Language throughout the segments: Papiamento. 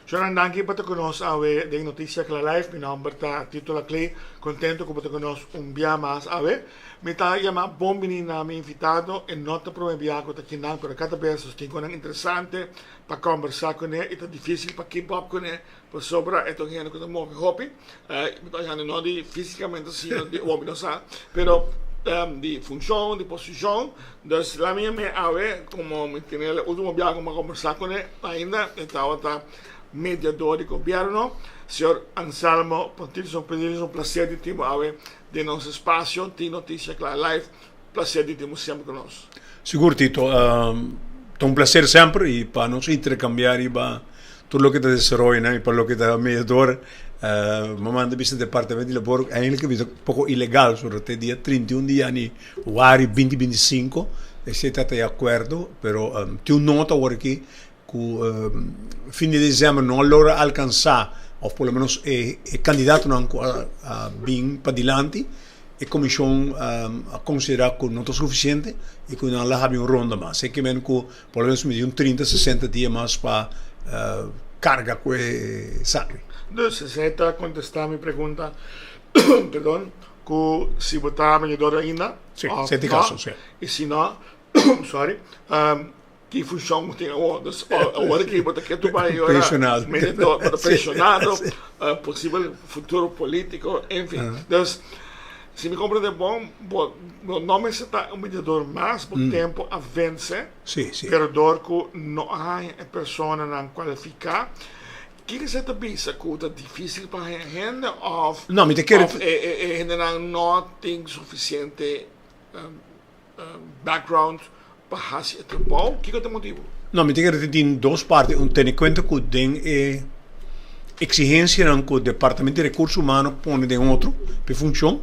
Shonan danki pa ta ku nos awe den Noticia Cla Live. Mi nomber ta Tito Laclé. Contento ku bo ta ku nos un bia mas awe. Mi ta yama bon bini na mi invitado. E no ta prome bia ku ta kinan, pero kada bes nos tin konan interesante pa kombersá kuné i ta difísil pa keep up kuné pasobra e ta un hende ku ta move hopi. Mi ta hablando no di físikamente sino di hopi no sa, pero di funshon, di posishon. Dus la mi yam'é awe komo mi tene e ultimo bia ku mi a kombersá kuné ainda e tabata mediador di gobièrnu, señor Anselmo Pontilson. Pontilson, un plaser di tin bo awe den nos espasio tin Noticia Cla Live. Plaser di tin bo semper ku nos. Sigur Tito, ta un plaser semper i pa nos interkambiá riba tur loke ta desaroyonan i pa loke ta mediador. Mi manda bisa departamento di labor eindelijk a bisa poko ilegal so te dia 31 di januari 2025 esei ta ta e akuerdo pero tin un nota awor aki ku fin di desember no a logra alkansá òf por lo menos e kandidatonan ku a bin padilanti e komishon a konsiderá ku no ta sufisiente i ku nan lo habi un ronda mas. Esei ke men ku por lo menos mester un trinta, sesenta dia mas pa karga ku e esaki. Dus esei ta kontestá mi pregunta, perdon, ku si bo ta mediador ainda òf no, i si no, sorry, Ki funshon bo tin awor? Dus awor aki bo ta ketu bai ora Pensionado. Mediador, bo ta pensionado, posibel futuro politico, en fin. Dus si mi comprende bon, bo bo no mester ta un mediador mas, bo tempo a vence, Sí, sí. pero dor cu no a haña e personanan cualifica, kiko esei ta bisa? Cu ta dificil pa haña hende of No, mi ta kere of e e hendenan no tin suficiente background pa hasi e trabou? Kiko ta e motibu? No, mi ta kere ta tin dos parti. Un, tene kuenta ku den e eksigensianan ku Departamento di Rekurso Humano pone den otro pa e funshon,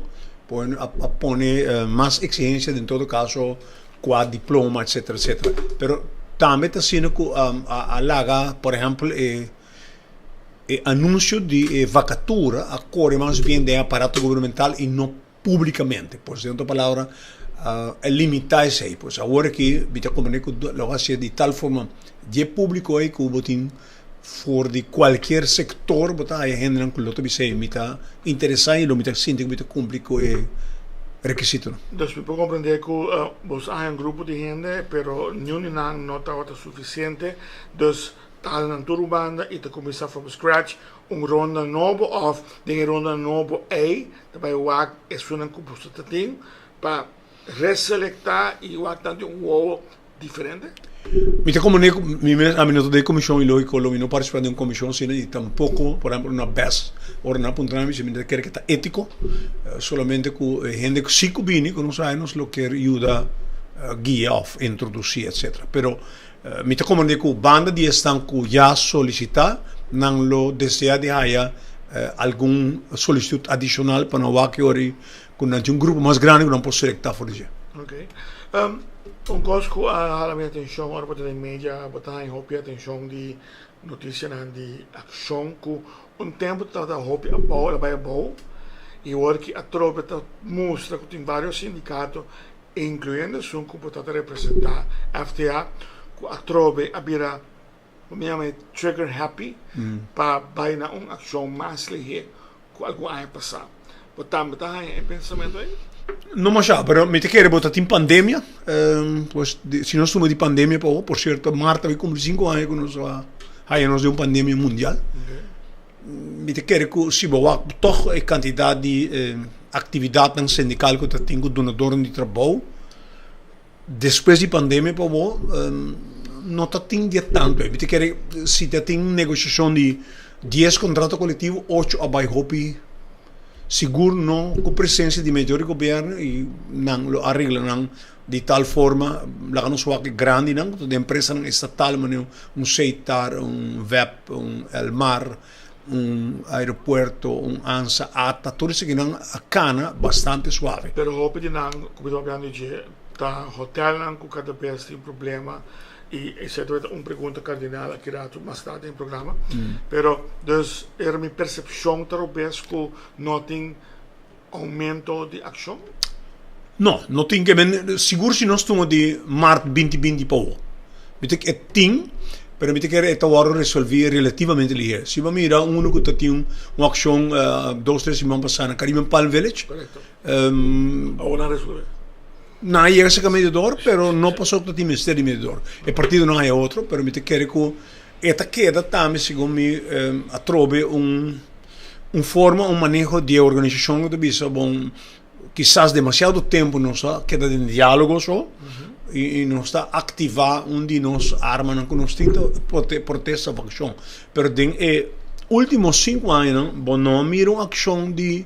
pone a pone mas eksigensia den todo kaso kua diploma etsetera etsetera. Pero tambe ta asina ku a laga por ehèmpel e e anunsio di e vakatura a kore mas bien den e aparato gubernamental i no Publicamente, pues den otro palabra a limita esey, pues awor aki mi ta comprende cu lo hacié di tal forma dje publico ey cu bo tin for di cualkier sector bo ta haya hendenan cu lo ta bisa ey mi ta interesa y lo mi ta sinti cu mi ta cumpli cu e requisitonan. Dus mi por comprende cu boso a haya un grupo di hende pero niun di nan no tabata suficiente, dus ta hala nan tur un banda y ta cuminsa from scratch un ronda nobo of den e ronda nobo ey ta bai wak esunnan ku boso ta tin pa reselektá i wak nan di un wowo diferente? Mi ta komprendé ku mi mes ami no ta den komishon i lógiko lo mi no partisipá den un komishon asina i tampoko por ehèmpel una bes ora nan a puntra mi si mi ta kere ke ta étiko solamente ku e hende ku si ku bini ku nos haña nos lo kier yuda guia òf introdusí etsetera pero Mi ta komprendé ku banda di esnan ku ya solisitá, nan lo deseá di haya algun solisitut adishonal pa nan wak e ora ku nan tin un grupo mas grandi ku nan por selektá for di dje. Ok. Un kos ku a hala mi atenshon ora bo ta den media, bo ta haña hopi atenshon di notisianan di akshon ku un tempu ta tabata hopi abou, el a bai abou, i awor ki atrobe ta mustra ku tin vários sindikato incluyendo esun cu bo ta ta representa FTA cu atrobe a bira bo mi yama e trigger happy pa bay na un accion mas lihe cu algun aña pasa. Bo tambe ta haña e pensamento ey? No masha, pero mi ta kere bo ta tin pandemia, pues si nos tuma di pandemia pa awor, por cierto maart a bay cumpli cinco aña cu nos a haya nos den un pandemia mundial. Mi ta kere ku si bo wak tòg e kantidat di aktividatnan sindikal ku ta tin ku dunadornan di trabou despues di pandemia pa bo no ta tin di e tantu. Mi ta kere si ta tin negoshashon di dies kontrato kolektivo ocho a bai hopi sigur no ku presensia di mayor di gobièrnu i nan lo a regla nan di tal forma laga nos wak e grandinan ku ta den empresanan estatal manera un Seitar, un web, un Elmar, un aeropuerto, un Ansa, ata, tur esakinan a kana bastante suave. Pero hopi di nan ku mi ta papiando di dje ta hotelnan ku kada bes tin problema i esei ta un pregunta kardinal aki ratu mas tardi den e programa. Pero dus era mi persepshon ta robes ku no tin Aumento di accion? No, no tin ke men, sigur si nos tuma di mart 2020 pa awo. Mi ta e tin, Pero mi ta kere e ta wòrdu resolví relativamente lihé. Si bo mira unu ku ta tin un akshon dos tres siman pasá na Caribbean Palm Village. Korekto. Awor nan a resolvé. Nan a yega serka mediador, pero no pasobra ku ta tin mester di mediador. E partidonan a haya otro, pero mi ta kere ku e ta keda tambe segun mi atrobe un un forma, un maneho di e organisashon ku ta bisa bon kisas demasiado tempu nos a keda den diálogo so i nos ta aktivá un di nos armanan ku nos tin ta protesta òf akshon. Pero den e último sinku añanan bo no a mira un akshon di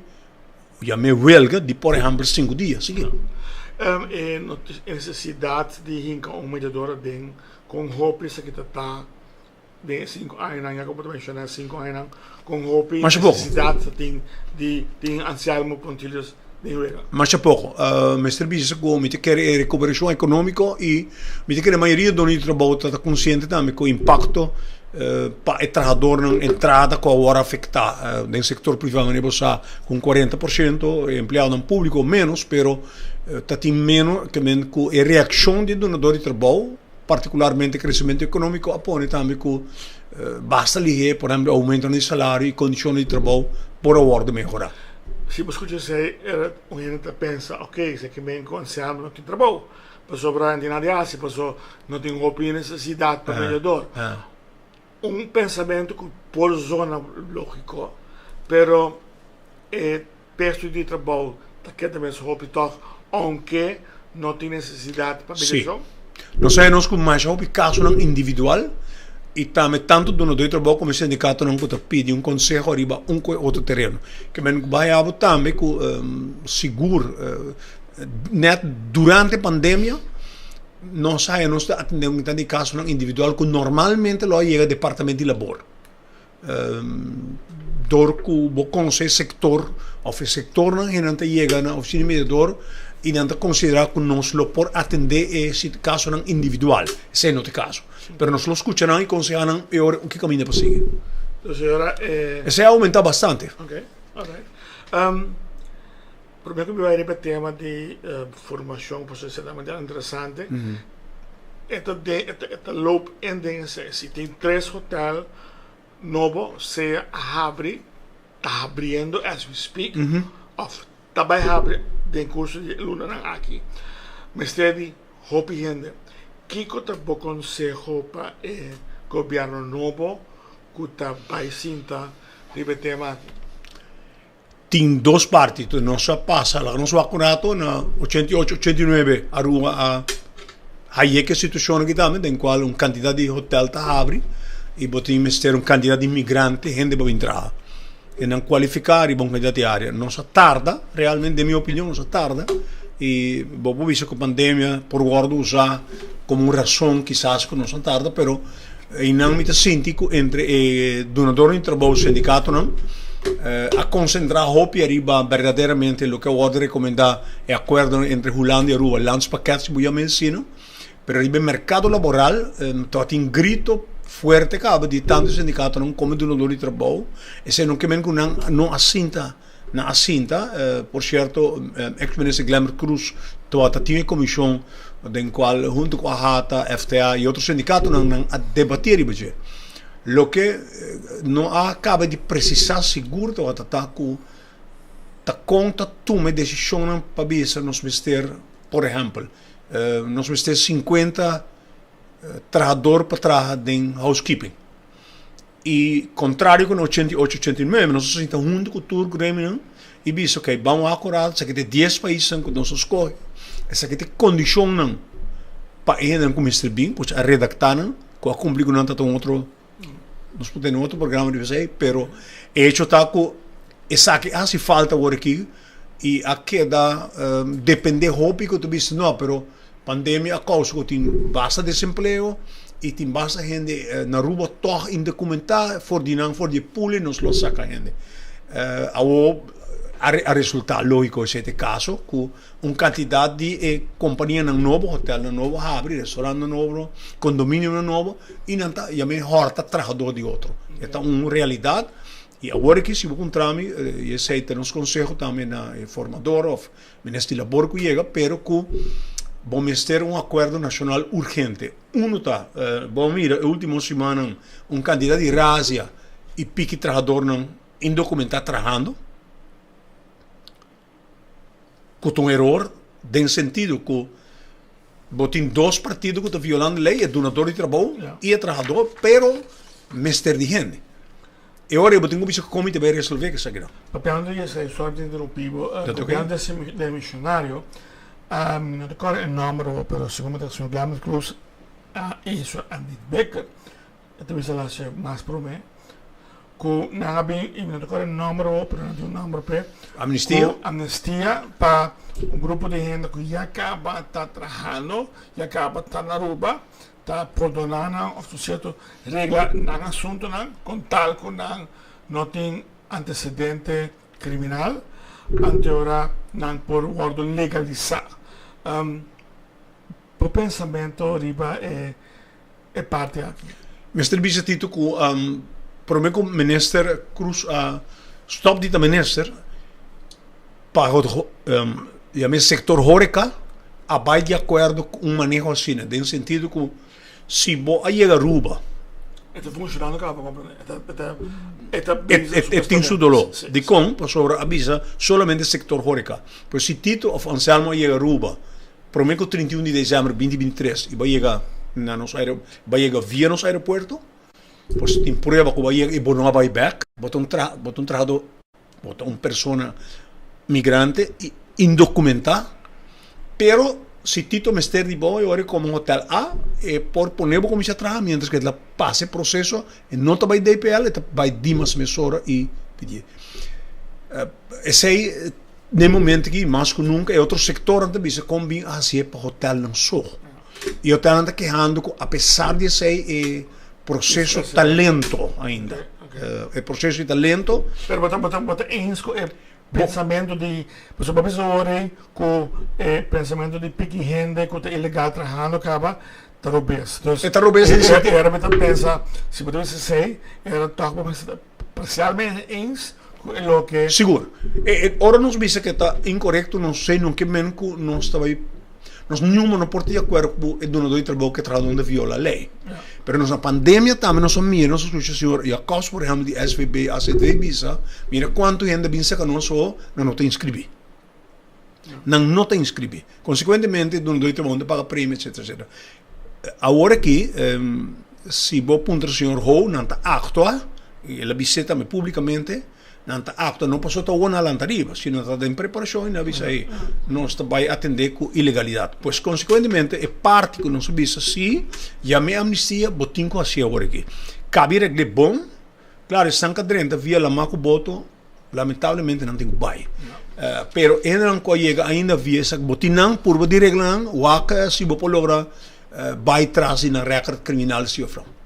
yam'é welga di por ehèmpel sinku dia sigui. E nesesidat di hinka un mediador aden kon hopi esaki ta ta den e 5 añanan, ya como ta menciona 5 añanan, con hopi necesidad ta tin di tin Anselmo Pontilius den wega. Masha poco. Mester bisa cu mi ta kere e recuperacion economico y mi ta kere mayoria dono di trabou ta consciente tambe cu impacto pa e trahadornan entrada cu awor a afecta den sector priva manera bo sa cu un 40% e empleadonan publico menos pero ta tin menos cu e reaccion di e dunador di trabou Partikularmente kresementu ekonómiko a pone tambe ku basta lihé, por ehèmpel oumentonan di salario i kondishonnan di trabou por a wòrdu mehorá. Si bo skucha esei, un hende ta pensa, ok, esaki men ku ansiano no tin trabou, pasobra no tin nada di hasi, pasobra no tin hopi nesesidat pa mediador. Un pensamentu ku por zona lógiko, pero e peso di trabou ta keda mes hopi tòg, ounke no tin nesesidat pa mediashon. Sí. Nos sa nos ku masha hopi kasonan individual i tambe tantu dunadó di trabou komo e sindikatonan ku ta pidi un konseho riba un ku e otro tereno. Ke men ku bai abo tambe ku sigur nèt durante pandemia nos haya nos ta atendé un tantu di kasonan individual ku normalmente lo a yega departamento di labor. Dor ku bo konosé e sektor òf e sektornan e nan ta yega na ofisina di mediador i nan ta konsiderá ku nos lo por atendé e kasonan individual. Esei no ta e kaso. Pero nos lo skucha nan i konsehá nan e ora ki kaminda pa sigui. Esei a oumentá bastante. Oke, alright. Promé ku mi bai riba e tema di formashon pasobra esei ta manera interesante. E ta den e ta loop in den esei. Si tin tres hotel nobo sea a habri, ta habriendo as we speak of ta bai habri den kurso di e lunanan aki. Mester di hopi hende. Kiko ta bo konseho pa e gobièrnu nobo ku ta bai sinta riba e tema aki? Tin dos parti tu nos a pasa laga nos wak un rato na 88 89 Aruba a haye ke situacion aki tambe den cual un cantidad di hotel ta habri y bo tin mester un cantidad di migrante hende pa bin traha y nan cualifica riba un cantidad di area nos a tarda realmente den mi opinion nos a tarda y bo por bisa cu pandemia por wordo usa como un razon kisas cu nos a tarda pero Einan mi ta sinti ku entre e dunadornan di trabou, sindikatonan, a konsentrá hopi ariba berdaderamente loke a wòrdu rekomendá e akuerdonan entre Hulanda i Aruba, landspakket si bo yama esei, pero riba e merkado laboral tabatin grito fuerte kaba di tantu e sindikatonan komo e dunador di trabou. Esei no ke men ku nan no a sinta, nan a sinta. Por sierto, eks minister Glenbert Croes tabata tin e komishon den kual huntu ku AHATA, FTA i otro sindikatonan nan a debatí riba dje. Loke no a kaba di presisá sigur tabata ta ku ta kon ta tuma e desishonnan pa bisa nos mester, por ehèmpel, nos mester 50 trahador pa traha den housekeeping. I kontrario ku na 88, 89 nos a sinta huntu ku tur gremionan i bisa ok ban wak un rato esaki ta e dies paisnan ku nos a skohe, esaki ta e kondishonnan pa e hendenan ku mester bin, pues a redaktá nan ku a kumpli ku nan ta ta un otro nos por tene otro programa riba esei pero e hecho ta ku esaki a hasi falta awor aki i a keda depende hopi ku ta bisa no pero Pandemia a kousa ku tin basta desempleo i tin basta hende na Aruba tòg indokumentá. For di nan, for di e puli nos lo saka hende. Awor a resultá lógiko esei ta e kaso ku un kantidat di e kompanianan nobo, hotelnan nobo a habri, restorantnan nobo, kondominionan nobo i nan ta yam'é hòrta trahadó di otro. E ta un realidat i awor aki si bo puntra mi i esei ta nos konseho tambe na e formador òf Minister di Labor ku yega, pero ku Bo mester un akuerdo nashonal urgente. Unu ta, bo a mira e ultimo simannan un kantidat di razia i piki trahadornan indokumentá trahando, ku ta un eror den sentido ku bo tin dos partido ku ta violando lei, e dunador di trabou i e trahador, pero mester di hende. E ora ei bo tin ku bisa kon mi ta bai resolvé esakinan. Papiando di esei, sorry pa interrumpí bo, papiando di e misionario, mi no ta kòrda e nòmber awor, pero segun mi ta señor Glamert Cruz i señor Andy Bikker, e ta bisa la se mas promé, ku nan a bin, i mi no ta kòrda e nòmber awor, pero nan tin un nòmber p'e, Amnistia? ku amnistia pa un grupo di hende ku ya kaba ta trahando, ya kaba ta na Aruba, Ta pordoná nan òf tin sierto regla nan asuntunan kon tal ku nan no tin antesedente kriminal ante ora nan por wòrdu legalisá. Bo pensamentu riba e e parti aki? Mester bisa Tito ku promé ku Minister Cruz a stòp di ta minister pa yam'é sektor horeca a bai di akuerdo ku un maneho asina den sentido ku si bo a yega Aruba E ta funshonando kaba pa komprendé. E ta E tin su doló. Dikon? Pasobra a bisa solamente sektor horeca. Pero si Tito òf Anselmo a yega Aruba promé ku 31 di desèmber 2023 i bo a yega na nos bo a yega via nos aeropuerto, pues tin prueba ku bo a yega i bo no a bai bèk, bo ta un bo ta un trahadó. Bo ta un persona migrante i indokumentá, pero si Tito mester di bo e ora e kome un hotel A, e por pone bo kuminsá traha miéntras ku e ta pasa e proseso, e no ta bai DPL, e ta bai Dimas mesora i pidi. Esei den e momento aki mas ku nunka e otro sektornan ta bisa kon bin a hasié pa hotelnan so. I hotelnan ta kehando ku apesar di esei e proseso ta lento ainda. E proceso ta lento. Pero bo ta bo ta bo ta eens ku e pensamentu di pasobra bo bisa ora ei ku e pensamentu di piki hende ku ta ilegal trahando kaba ta robes. Dus E ta robes e e era mi ta pensa si bo ta bisa esei era tòg bo mester ta parsialmente eens ku e loke. Sigur. E e ora nos bisa ku e ta inkorekto nos sei no ke men ku nos ta bai Nos niun no por ta di akuerdo ku e dunadó di trabou ku e trahadónan ta viola lei. Pero nos na pandemia tambe nos a mira, nos a skucha señor Jacobs por ehèmpel di SVB, ACV bisa, mira kuantu hende a bin saka nos so nan no ta inskribí. Nan no ta inskribí. Konsekuentemente e dunadó di trabou no ta paga premia etcetera etcetera. Awor aki si bo puntra señor Ho nan ta aktua i el a bis'é tambe públikamente. Nan ta apto no pasobra ta wou na lanta riba, sino ta den preparashon i nan a bisa ei, nos ta bai atendé ku ilegalidat. Pues konsekuentemente e parti ku nos a bisa si yam'é amnistia bo tin ku hasi awor aki. Kabi regl'é bon, klaro esnan ku a drenta via lamá ku boto lamentablemente nan tin ku bai. Pero hendenan ku a yega ainda via esaki bo tin nan purba di regla nan wak si bo por logra bai tras di nan rèkòrt kriminal si òf no.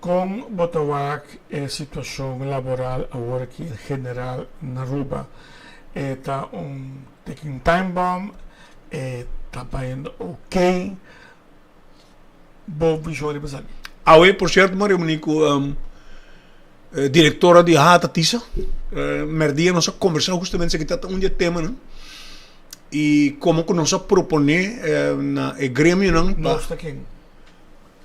Kon bo ta wak e situashon laboral awor aki en general na Aruba? E ta un ticking time bomb? E ta bayendo ok? Bo vishon riba esaki? Awe por sierto mi a reuni ku direktora di Hata Tisa. Merdia nos a kombersá hustamente esaki ta un di e temanan i komo ku nos a proponé na e gremionan pa. Nos ta ken?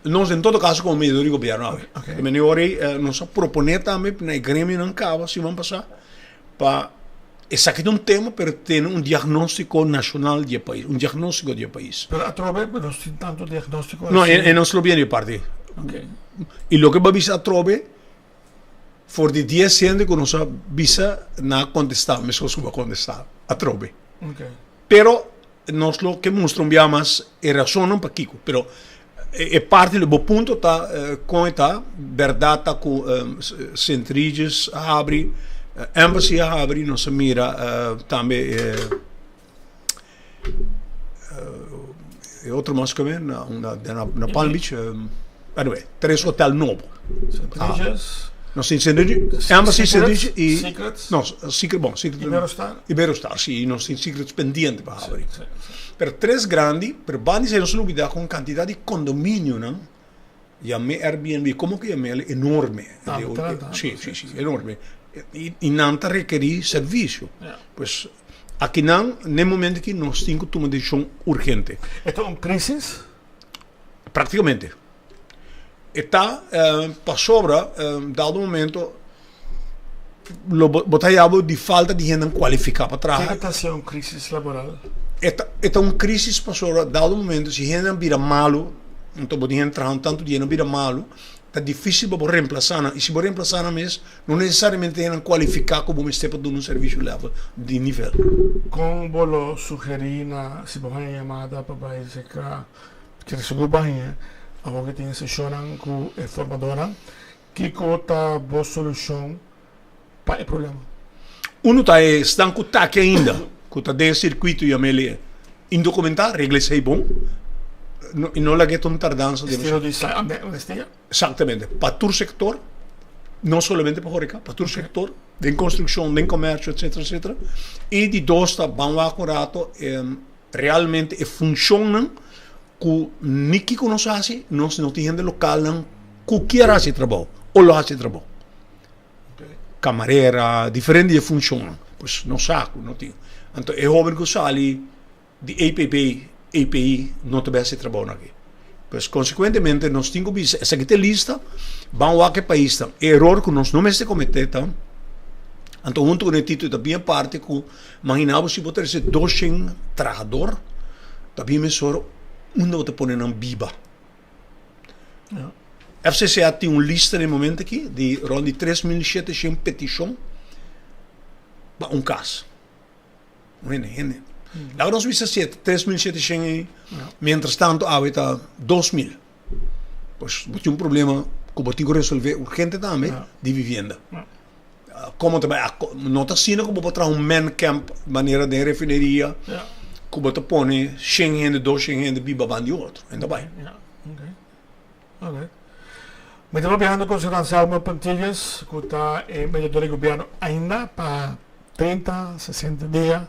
Nos en todo caso como medidor di gobierno awe. Okay. E mene ora ei nos a propone tambe na e gremionan caba siman pasa pa esaki ta un tema pero tene un diagnostico nacional di e pais, un diagnostico di e pais. Pero atrobe nos tin tanto diagnostico No, así. e nos lo biene di parti. Okay. Y loke bo a bisa atrobe for di dies hende cu nos a bisa nan a contesta mescos cu bo a contesta atrobe. Okay. Pero nos lo ke mustra un bia mas e rasonnan pakiko, pero e parti di bo punto ta kon e ta, bèrdat ta ku Sint Regis a habri, Embassy a habri, nos a mira tambe e otro mas ku na na Palm Beach, anyway, tres hotel nobo. Sint Regis. Nos tin Sint Regis, Embassy, Sint Regis i Secrets. No, Secret, bon, Secret. Iberostar. Iberostar, si, i nos tin Secrets pendiente pa habri. Pero tres grandi, pero banda di esei nos lubida ku un kantidat di kondominionan, yam'é Airbnb, komo ku yam'é el, enorme. Tantu, tantu. Si, si, si, enorme. I nan ta rekerí servisio. Pues. Akinan, n'e momento aki, nos tin ku tuma desishon urgente. E ta un krisis? Praktikamente. E ta pasobra dado momento lo bo ta haya bo di falta di hendenan kualifiká pa traha. Kiko ta hasi un krisis laboral? E ta e ta un krisis pasobra dado momento si hendenan bira malu, anto bo tin hende trahando tantu dia nan bira malu, ta difisil pa bo remplasá nan i si bo remplasá nan mes no nesesariamente hendenan kualifiká ku bo mester pa duna un servisio level di nivel. Kon bo lo sugerí na si bo haña yamada pa bai seka Kere sigur baña awor ku tin seshonnan ku e formadónan. Kiko ta bo solushon pa e problema? Unu ta e esnan ku ta aki ainda, ku ta den e sirkuito yam'el indokumentá, regla esei bon i no laga e ta un tardansa demasiado. Estilo di amnestia? Exactamente, pa tur sektor, no solamente pa horeca, pa tur sektor, den konstrukshon, den komersio, etcetera, etcetera. I di dos ta ban wak un rato. Realmente e funcionnan cu ni kico nos haci, nos no tin hende localnan cu kier haci e trabou o lo haci e trabou. Camarera, diferente di e funcionnan. Pues nos sa cu no tin. Anto e hoben cu sali di EPB, EPI no ta bay haci e trabounan aki. Pues consecuentemente nos tin cu bisa esaki ta e lista, ban wak e paisnan. E eror cu nos no mester comete ta, anto hunto cu e titulo ta bien aparte cu Magina bo si bo trese doshen trahador, ta bin mesora unda bo ta pone nan biba. FCCA tin un lista na e momento aki di rond di 3700 petishon pa un kas. Hende, hende. Laga nos bisa si e 3700 ei, mientras tanto awe ta 2000. Pues bo tin un problema ku bo tin ku resolve urgente tambe di vivienda. Como ta bay no ta asina cu bo por traha un man camp manera den refineria cu bo ta pone shen hende dos shen hende biba ban di otro en ta bay. Mi ta papiando cu señor Anselmo Pontillas cu ta e mediador di gobierno ainda pa 30, 60 dia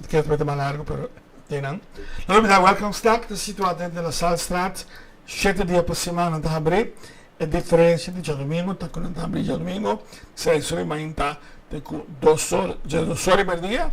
kier ta mas largo pero te nan. No olbida Welcome Snack ta situa den de la Salstraat shete dia pa siman nan ta habri. E diferencia di djadomingo ta cu nan ta habri djadomingo seis ora y mainta te cu dos ora, djados ora y merdia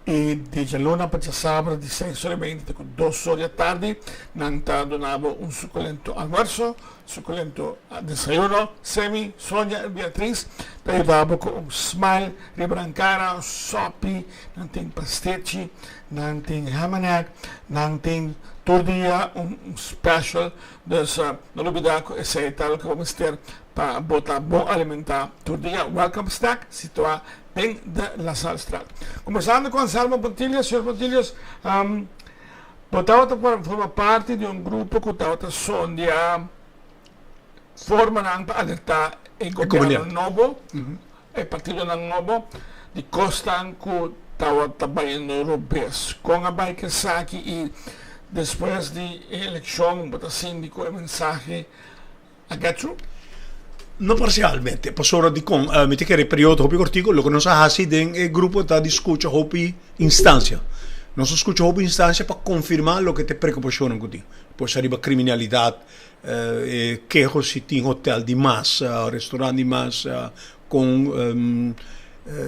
y di djaluna pa djasabra di seis ora y mainta te cu dos ora di atardi nan ta duna bo un suculento almuerzo, suculento desayuno. Semi, Sonia y Beatriz ta yuda bo cu un smile riba nan cara, un sopi, nan tin pastechi, nan tin ham and egg, nan tin tur dia un special. Dus no lubida ku esei ta loke bo mester pa bo ta bon alimentá tur dia. Welcome Snack situá den de La Sallestraat. Kombersando ku Anselmo Pontilius, Señor Pontilius, bo tabata forma parti di un grupo ku tabata sondia formanan pa alertá e gobièrnu nobo, e partidonan nobo, di kosnan ku tabata bayendo robes. Kon a bai ku esaki i despues di e elekshon bo ta sinti ku e mensahe a get through? No parsialmente, pasobra dikon mi ta kere periodo hopi kortiku, loke nos a hasi den e grupo ta di skucha hopi instansia. Nos a skucha hopi instansia pa konfirmá loke ta e preokupashonnan ku tin. Pues ariba kriminalidat, E keho si tin hotel di mas, restaurant di mas, kon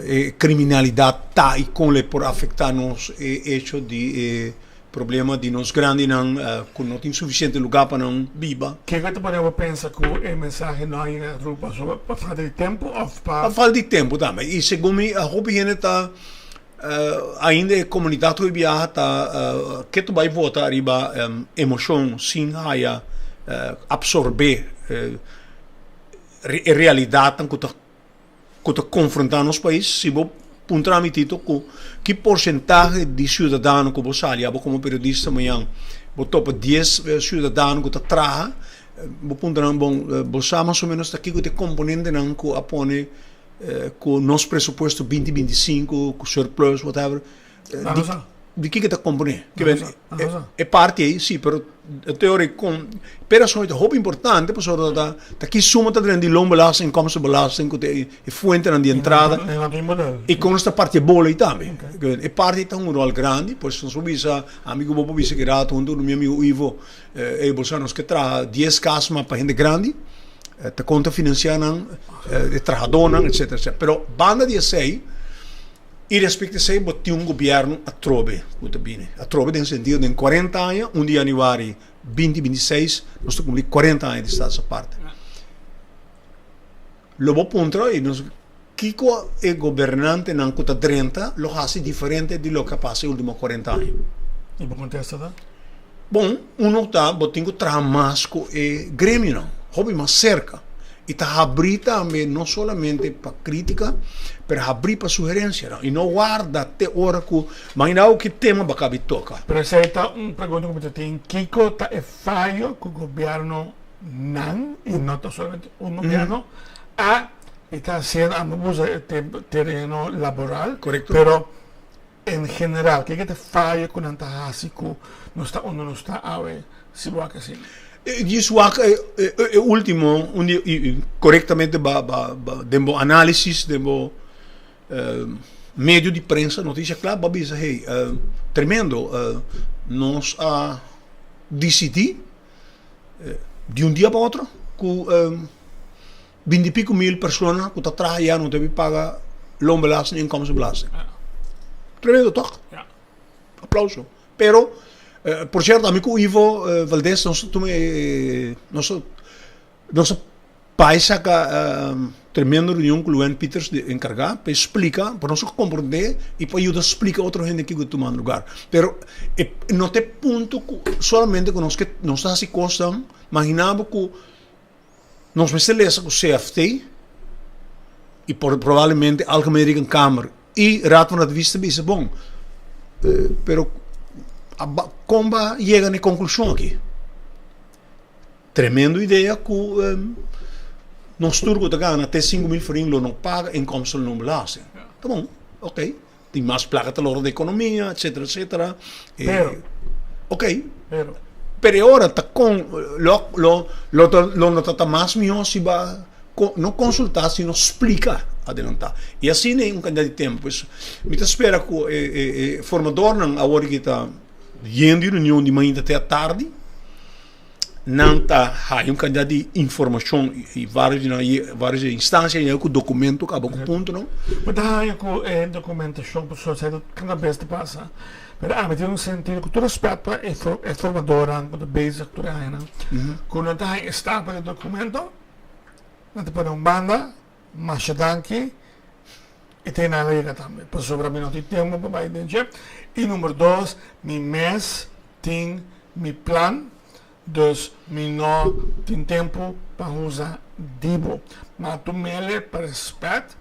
e kriminalidat ta i kon lo por afektá nos e echo di e problema di nos grandinan ku no tin sufisiente lugá pa nan biba. Kiko ta pone bo pensa ku e mensahe no a yega Aruba? Pasobra pa falta di tempu òf pa. Pa falta di tempu tambe i segun mi hopi hende ta. Ainda e komunidat hoy biaha ta ke ta bai vota riba emoshon sin haya apsorbé e realidatnan ku ta ku ta konfrontá nos pais. Si bo puntra mi Tito ku ki porsentahe di siudadano ku bo sali abo komo periodista mañan bo topa dies siudadano ku ta traha bo puntra nan bon bo sa mas o menos ta kiko ta e komponentenan ku a pone Ku nos presupuesto binti 25, ku surplus, whatever. Di kiko ta komponé? E parti ei, si, pero teori kon, pero asun ta hopi importante pasobra ta ta ki suma ta drenta di loonbelasting, inkomstenbelasting ku ta e fuentenan di entrada i kon nos ta parti e bola ei tambe. E parti ei ta un ròl grandi, pues nos por bisa, ami ku bo por bisa ki rato huntu ku mi amigu Ivo, Ey bo sa nos ke traha dies kas mas pa hende grandi, ta kon ta finansia nan, e trahadónan etsetera etsetera. Pero banda di esei Irespecto esei bo tin un gobierno atrobe cu ta bini. Atrobe den sentido den 40 aña, un di januari 2026 nos ta cumpli 40 aña di Status Aparte. Lo bo puntra y nos kico e gobernantenan cu ta drenta lo haci diferente di loke a pasa e ultimo 40 aña? Y bo contesta ta? Bon, uno ta bo tin cu traha mas cu e gremionan, hopi mas cerca. Y ta habri tambe no solamente pa critica, pero habri pa sugerencianan. Y no warda te ora cu, imagina bo ki tema bo a cabi toca. Pero esey ta un pregunta cu mi ta tin, kico ta e fayo cu gobierno nan, y no ta solamente un gobierno, a y ta haciendo, amo usa e tereno laboral, Correcto. pero en general, kico ta e fayo cu nan ta haci cu nos ta unda nos ta awe, si bo wak asina? Djis wak e ultimo, un di, y corectamente ba, ba, ba, den bo analisis, den bo medio di prensa, Noticia Cla, bo a bisa, hey, tremendo, nos a dicidi di un dia pa otro cu binti pico mil persona cu ta traha ya no debe paga loonbelasting, inkomstenbelasting. Tremendo toch? Aplauso. Pero, por cierto, ami cu Ivo Valdez nos a tuma e, nos a, nos a bai saca tremendo reunion cu Luann Pieters di encarga pa e splica, pa nos a comprende y pa yuda splica otro hende kico ta tumando lugar. Pero e no ta e punto cu solamente cu nos ke, nos ta haci cosnan, imagina bo cu nos mester lesa cu CFT y por probablemente Algemeen Rekenkamer y Raad van Advies ta bisa bon, pero con ba yega na e conclusion aki? Tremendo idea cu nos tur cu ta gana te 5000 florin lo no paga inkomstenloonbelasting. Ta bon, ok. Tin mas placa ta lora di economia, etcetera, etcetera. Pero. Ok. Pero. Pero e ora ta con lo lo lo ta lo no ta ta mas miho si ba no consulta sino splica adelanta. Y asina un cantidad di tempo. Pues mi ta spera cu e e e formadornan awor ki ta yendo e reunion di mainta te atardi. Nan ta haya un kantidat di informashon i vários di nan vários instansia yega ku dokumento kaba ku puntonan. Bo ta haya ku e dokumentashon pasobra esei ta kada bes ta pasa, pero ami tin un sentido ku tur respèt pa e formadornan ku ta bezig tur e añanan ku nan ta haya e stapel di dokumento nan ta pone un banda masha danki i te nan lo yega tambe pasobra mi no tin tempu pa bai den dje i number dos mi mes tin mi plan, dus mi no tin tempu pa usa di bo. Ma tumele pa respet,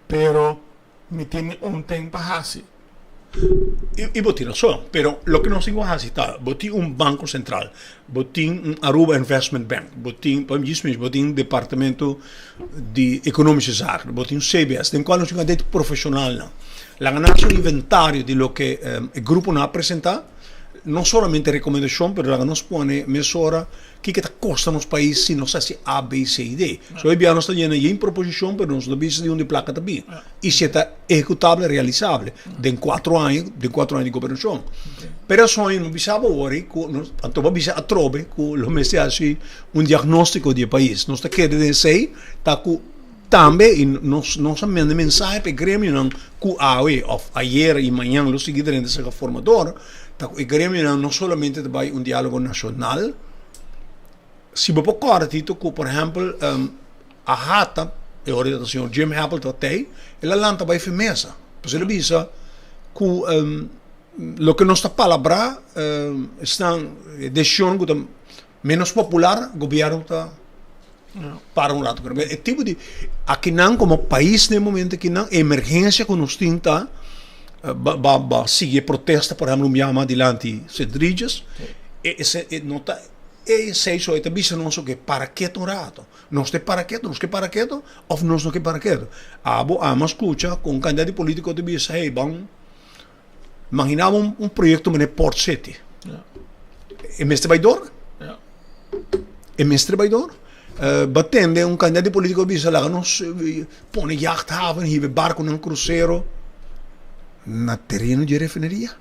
pero mi tin mi un ten pa hasi. I bo tin rason, pero loke nos tin ku hasi ta, bo tin un Banko Sentral, bo tin un Aruba Investment Bank, bo tin, pa mi djis bo tin Departamento di Ekonomische Zaken, bo tin un CBS, den kual nos tin kantidad di profeshonalnan. Laga nan hasi un inventario di loke e gruponan a presenta. No solamente rekomendashon, pero laga nos pone mesora kiko ta kosta nos pais si nos hasi A, B, C i D. So e bia nos ta yena yen proposishon, pero nos no bisa di unda e plaka ta bin i si e ta ehekutable, realisable den kuatro aña, den kuatro aña di gobernashon. Pero asoño no bisa bo awor ku nos, anto bo a bisa atrobe ku lo mester hasi un diagnostiko di e pais. Nos ta kere den esei ta ku Tambe i nos nos a manda mensahe pa e gremionan ku awe òf ayer i mañan lo sigui drenta serka formador, ta ku e gremionan no solamente ta bai un diálogo nashonal, si bo por kòrda Tito ku por ehèmpel AHATA, e ora ta señor Jim Hepple tabata ei, el a lanta bai fin mesa, pasobra el a bisa ku loke nos ta palabrá esnan e desishon ku ta Menos popular, gobierno ta para un rato. Pero e tipo di akinan como pais den e momento akinan, e emergencia cu nos tin ta ba ba ba sigui e protesta por ehemplo un biaha mas dilanti Sint Regis, e ese e no ta e esey so e ta bisa nos oke para keto un rato. Nos ta para keto, nos ke para keto of nos no ke para keto. Abo ama scucha cu un cantidad di politico ta bisa hey ban Imagina bo un proyecto manera Port City. E mester bai door? E mester bai door? Bo tende un cantidad di politico bisa laga nos pone jachthaven hiba e barconan crucero na tereno di e refineria.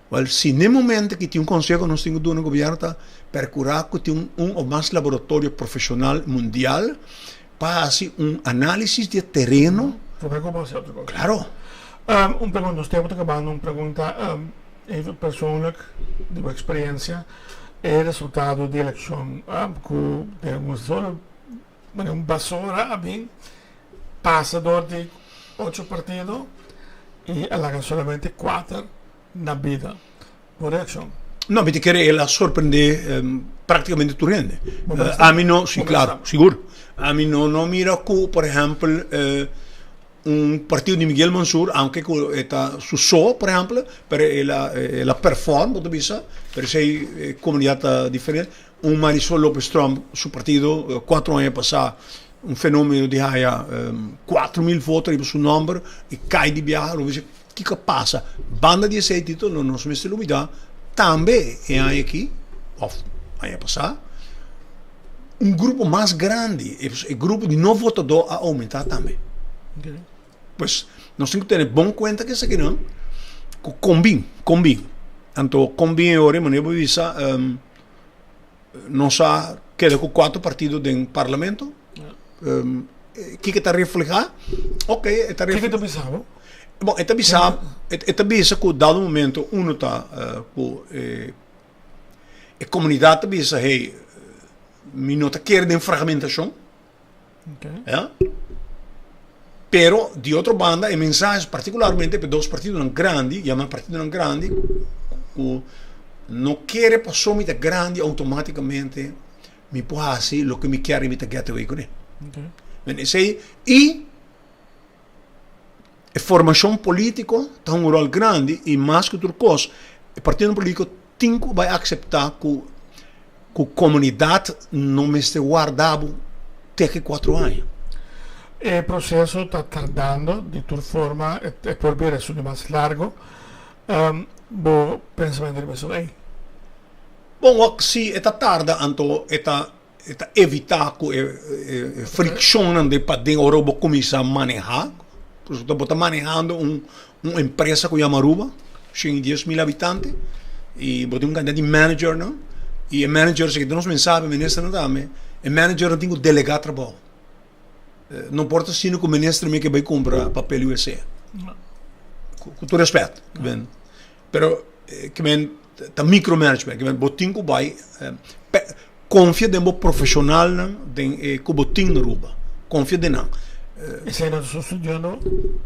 Wel, si n'e momento ki tin un conseho nos tin cu duna gobierno ta percura cu tin un of mas laboratorio profesional mundial pa haci un analisis di e tereno. Prome cu bo haci otro cosa. Claro. Un pregunta, nos tempo ta kabando, un pregunta even persoonlijk di bo eksperensia, e resultado di elekshon ku den un solo manera un basora a bin pasa dor di ocho partido i a laga solamente kuater na bida. Bo reakshon? No, mi ta kere el a sorprende praktikamente tur hende. Ami no, si klaro, sigur. Ami no no mira ku por ehèmpel un partido di Miguel Mansur, aunke ku e ta su so, por ehèmpel, pero el a el a perform, bo ta bisa, pero esei komunidat ta diferente. Un Marisol Lopez Tromp su partido kuatro aña pasá un fenomeno di haya 4000 voto riba su nomber y kai di biaha lo bisa kiko a pasa. Banda di esei Tito no nos mester lubida tambe e aña aki of aña pasá un grupo mas grandi e grupo di no votadó a oumenta tambe. Pues nos tin ku tene bon kuenta ku esakinan ku kombin kombin anto kombin e ora manera bo bisa Nos a keda ku kuater partido den parlamento. Kiko ta reflehá? Ok, e ta Kiko ta bisa bo? Bon, e ta bisa, e ta bisa ku dado momento uno ta ku e komunidat ta bisa, hey, mi no ta kere den fragmentashon. Ya. Pero di otro banda e mensahe partikularmente pa e dos partidonan grandi, yama partidonan grandi, ku no kere paso mi ta grandi outomátikamente mi por hasi loke mi kier i mi ta get away kuné. Men esei i e formashon polítiko ta hunga un ròl grandi i mas ku tur kos e partidonan polítiko tin ku bai akseptá ku ku komunidat no mester warda bo te ki kuatro aña. E proseso ta tardando di tur forma e por bira esun di mas largo. Bo pensamentu riba esun ei? Bon wak si e ta tarda anto e ta E ta evitá ku e frikshonnan den paden ora bo kuminsá manehá. Pasobra bo ta manehando un empresa ku yama Aruba, 110.000 habitante, i bo tin un kantidat di managernan, i e manager, si nos mensahe pa e ministernan tambe, e managernan tin ku delegá trabou. No por ta asina ku minister mi ke bai kumpra papel USA. Ku tur rèspèt. Pero ke men ta micromanagement, ke men bo tin ku bai konfia den bo profeshonalnan den e ku bo tin na Aruba, konfia den nan. Esei no ta sucediendo?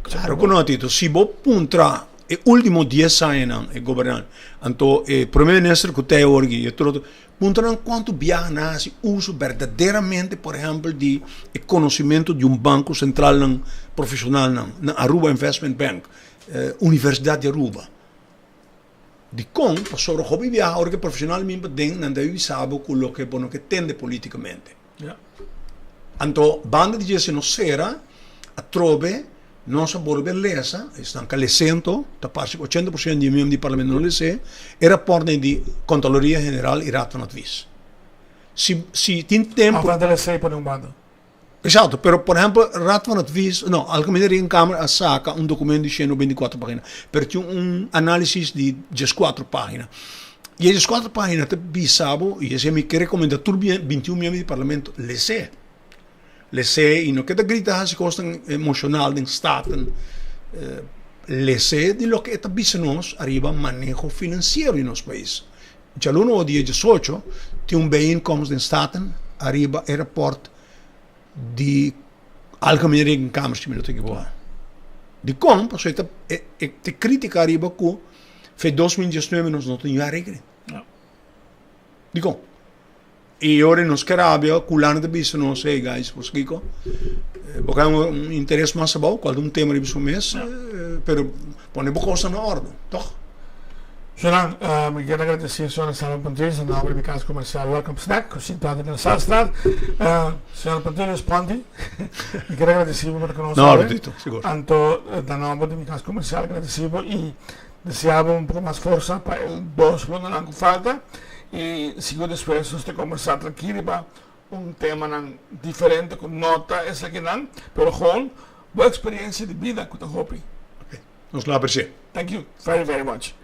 Claro ku no, Tito. Si bo puntra e ultimo dies añanan e gobernante, anto e prome minister ku ta awor aki, e otro otro, puntra nan kuantu biaha nan a hasi uso berdaderamente, por ehempel, di e konosementu di un banko sentralnan profeshonalnan na Aruba Investment Bank. Universidad di Aruba. Dikon? Pasobra hopi biaha ora ku e profeshonal bin paden nan ta bisa bo ku loke bo no ke tende politikamente. Anto banda di dje si nos sera atrobe nos a bolbe lesa, esnan ka les'é anto, ta parse ku 80% di e miembro di parlamento no les'é, e rapòrtnan di Kontraloria General i Raad van Advies. Si si tin tempu. Afan ta les'é i pone un banda. Exacto, pero por ehempel Raad van Advies, no, Algemene Rekenkamer a saca un documento di 124 pagina, pero tin un análisis di 14 pagina. Y e 14 pagina ta bisa bo, y esei mi ke recomenda tur 21 miembro di parlamento, les'é. Les'é y no keda grita haci cosnan emocional den Staten. Les'é di loke e ta bisa nos ariba maneho financiero di nos pais. Djaluna o dia 18 tin un bijeenkomst den Staten ariba e rapport di Algemene Rekenkamer si mi no ta ekivoká. Dikon? Pasobra e ta e ta kritika ariba ku fe 2019 nos no tin jaarrekening. Dikon? I ora nos ke rabia ku lana ta bisa nos, hey guys, bo sa kiko? Bo ka un interes mas abou, kual ta un tema riba su mes, pero pone bo kosnan na ordu, tòg? Jonan, mi kier agradesé señor Salman Pontillas na nomber di mi kas komersial Welcome Snack ku sintá den Salstraat. Señor Pontillas, Ponti, mi kier agradesé bo pa ta ku nos awe. Anto na nomber di mi kas komersial agradesé bo i deseá bo un poko mas forsa pa e dos lunganan ku falta i sigur despues nos ta kombersá trankil riba un temanan diferente ku no ta esakinan, pero gewoon bo eksperensia di bida ku ta hopi. Nos lo aprecia. Thank you very very much.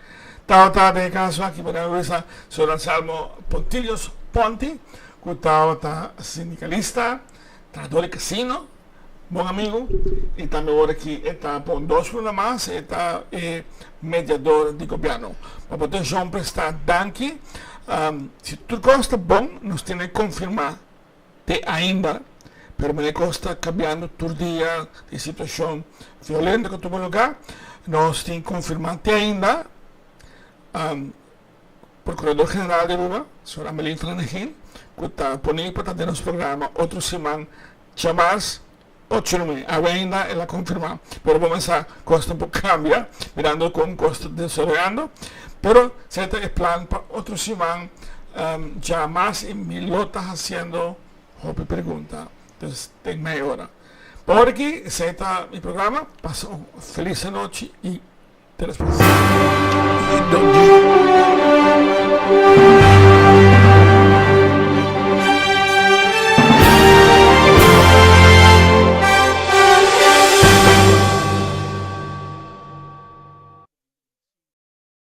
Tabata den e caso aki bo den wisa señor Anselmo Pontilius Ponti cu tabata sindicalista, trahador di casino. Bon amigo y tambe ora ki e ta pon dos luna mas e ta e mediador di gobierno. Pa bo atencion presta danki. Si tur cos ta bon nos tene confirma te ainda pero mene cos ta cambiando tur dia di situacion violento cu tuma lugar nos tin confirma te ainda. Procurador General di Aruba, señor Amelin Flanegin, cu ta poni pa ta den nos programa otro siman djamas ocho di mei. Awe ainda el a confirma, pero bo mester sa cos ta por cambia mirando con cos ta desaroyando. Pero esey ta e plan pa otro siman djamas y mi lo ta haciendo hopi pregunta dus den mei ora. Pa ora aki esey ta mi programa. Pasa un feliz anochi y. Te despues.